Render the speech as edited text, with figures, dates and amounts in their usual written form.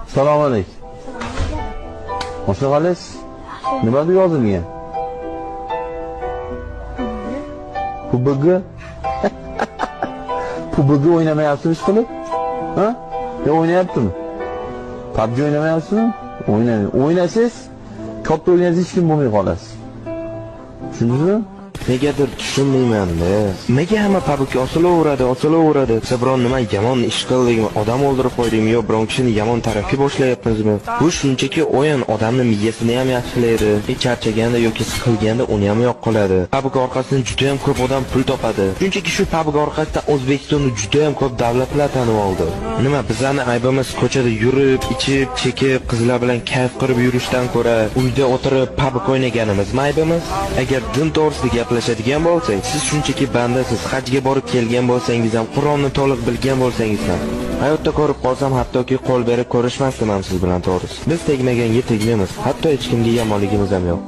Assalomu alaykum. Boshqa qalaysiz? Nima deb yozilgan? PUBG. PUBG o'ynamayapsizmi ish qilib? Ha? Yo o'ynayaptimi? PUBG o'ynamayapsizmi? O'ynamang. O'ynasangiz, katta o'ynasangiz hech kim bo'lmay qolasiz. Tushundingizmi? Negadir tushunmayman-da. Nega hamma PUBGga osilaveradi, osilaveradi? Biz biron nima yomon ish qildikmi, odam o'ldirib qo'ydikmi yo biron kishini yomon tarafga boshlayapmizmi? Bu shunchaki o'yin, odamni miyasini ham yaxshilaydi. Charchaganda yoki siqilganda uni ham yo'q qiladi. PUBG orqasidan juda ham ko'p odam pul topadi. Shunchaki shu PUBG orqasidan O'zbekistonni juda ham ko'p davlatlar tanib oldi. Nima bizlarning aybimiz ko'chada yurib, ichib, chekib, qizlar bilan kayf qilib yurishdan ko'ra uyda o'tirib PUBG o'ynaganimizmi aybimiz? Agar din to'g'risida gaplashadigan bo'lsak, siz shunchaki bandasiz, hajga borib kelgan bo'lsangiz ham, Qur'onni to'liq bilgan bo'lsangiz ham, hayotda ko'rib qolsam hattoki qo'l berib ko'rishmasdim ham siz bilan to'g'risi. Biz tegmaganga tegmaymiz, hatto hech kimga yomonligimiz ham yo'q.